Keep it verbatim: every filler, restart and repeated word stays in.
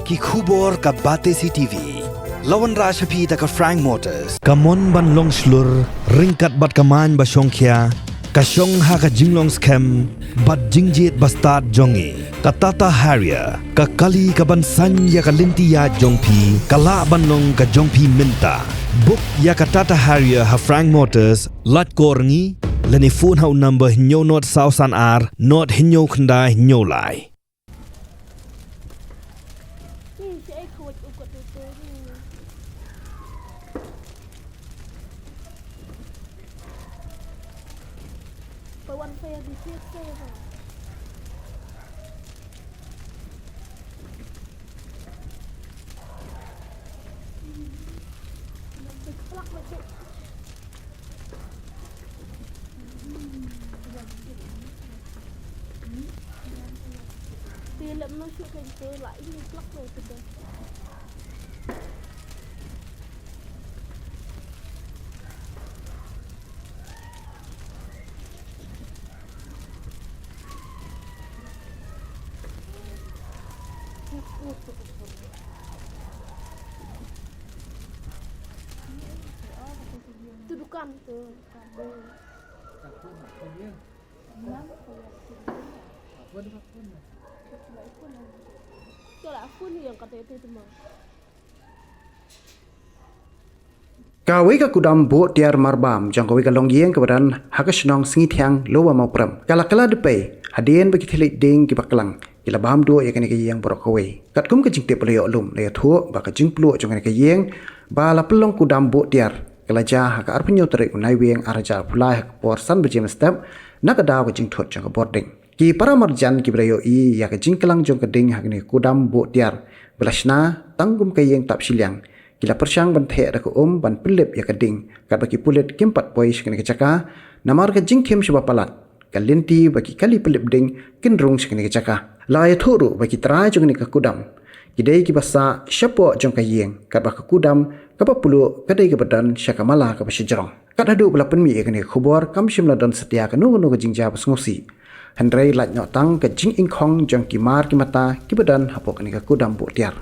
Ki khubor ka Batesi T V. La wanrah sha phi da ka Frank Motors. Ka mon ban long shlur, ryngkat bad ka main ba shongkhia, ka shong ha ka jinglong skhem bad jingjied ba stad jong ngi. Ka Tata Harrier, ka kali ka ban saiñ ïa ka lynti ïaid jong phi, ka lah ban long ka jong phi mynta. Book ïa ka Tata Harrier ha Frank Motors, lait call ngi, lane phone ha u number hynñiew nod saw san ar, nod hynñiew khyndai hynñiew lai. Tu dukan tu. Kawei ka kudam buh tiar marbam jong kawei ka longïing kaba don ha ka shnong Sngithiang, Lower Mawprem, ka la kylla dpei hadien ba ki thylliej ding kiba klang ki la bam duh ïa kane ka ïing baroh kawei. Katkum ka jingtip ba la ïoh lum, la ïathuh ba ka jingpluh jong kane ka ïing ba la pynlong kudam buh tiar ka la jia ha ka arphew hynñiew tarik u Naiwieng ar hajar arphew lai ha ka por san baje mynstep, na ka daw ka jingthut jong ka bording. Ki para marjan kiba la ïohi ïa ka jingklang jong ka ding ha kane ka kudam buh tiar ba la shna tang kum ka ïing tap shiliang, ki la pyrshang ban theh da ka um ban pynlip ïa ka ding, katba ki pulit kim pat poi sha kane ka jaka namar ka jingkhim shaba palat, ka lynti ba ki kali pynlip ding kin rung sha kane ka jaka. La ïathuh ruh ba ki trai jong kane ka kudam ki dei kiba sah shapoh jong ka ïing, katba ka kudam kaba pluh ka dei kaba don sha ka mala kaba shajrong. Kat haduh ba la pynmih ïa kane ka khubor, kam shym la don satia kano kano ka jingjia ba sngewsih. Hynrei lait noh tang ka jingingkhong jong ki mar ki mata kiba don hapoh kane ka kudam buh tiar.